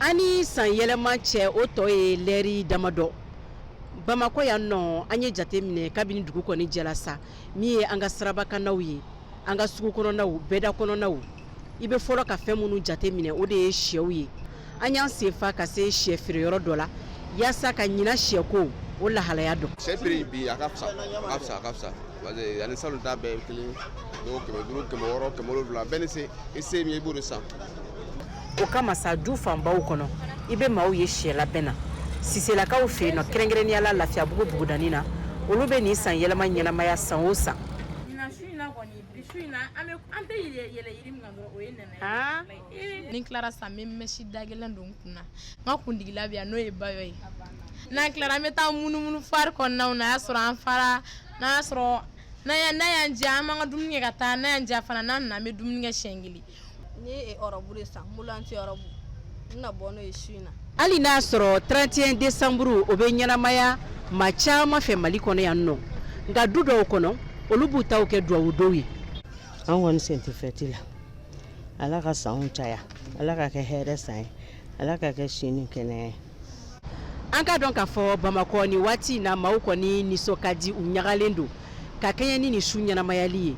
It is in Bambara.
An ni san yɛlɛma cɛ, o tɔ ye lɛri damadɔ. Bamakɔ yan nɔ, an ye jate minɛ kabini dugu kɔni jɛla sa, min ye an ka sirabakannaw ye, an ka sugu kɔnɔnaw, bɛɛda kɔnɔnaw, i bɛ fɔlɔ ka fɛn minnu jate minɛ, o de ye sɛw ye. An y'an senfa ka se sɛ feereyɔrɔ dɔ la yaasa ka ɲina sɛko o lahalaya dɔn. Sɛ prix bi, a ka fisa, a ka fisa, a ka fisa, parce que ani salon ta bɛɛ ye kelen. Dɔw 500, 600, 700, bɛɛ ni se. I se min ye, i b'o de san. O kama sa, du fanbaw kɔnɔ, i bɛ maaw ye sɛ labɛn na. Siselakaw fɛ yen nɔ, kɛrɛnkɛrɛnnenya la Lafiyabugu bugudani na, olu bɛ nin san yɛlɛma ɲɛnamaya san o san. Ɲinan su in na kɔni, bi su in na, an bɛ an tɛ yɛlɛ yiri min kan dɔrɔn, o ye nɛnɛ ye. Ni tilara sisan, n bɛ mèche da gɛlɛn don n kun na. N ka kundigila bɛ yan, n'o ye bayo ye. N'an tilara, an bɛ taa munumunu fari kɔnɔnaw na. A y'a sɔrɔ an fara, n'a y'a sɔrɔ n'a y'an diya, an b'an ka dumuni kɛ ka taa. N'a y'an diya fana, n'an nana, an bɛ dumuni kɛ siɲɛ kelen. N ye robe de san, moulante robe. N bɛna bɔ n'o ye su in na. Hali n'a sɔrɔ 31 décembre, o bɛ ɲɛnamaya maa caman fɛ Mali kɔnɔ yan nɔ, nka du dɔw kɔnɔ, olu b'u taw kɛ duwawudonw ye. An kɔni sen tɛ fɛti la. Ala ka sanw caya, Ala ka kɛ hɛrɛ san ye, Ala ka kɛ si ni kɛnɛya ye. An ka dɔn k'a fɔ Bamakɔ ni waati in na, maaw kɔni nisɔn ka di, u ɲagalen don ka kɛɲɛ ni nin su ɲɛnamayali ye.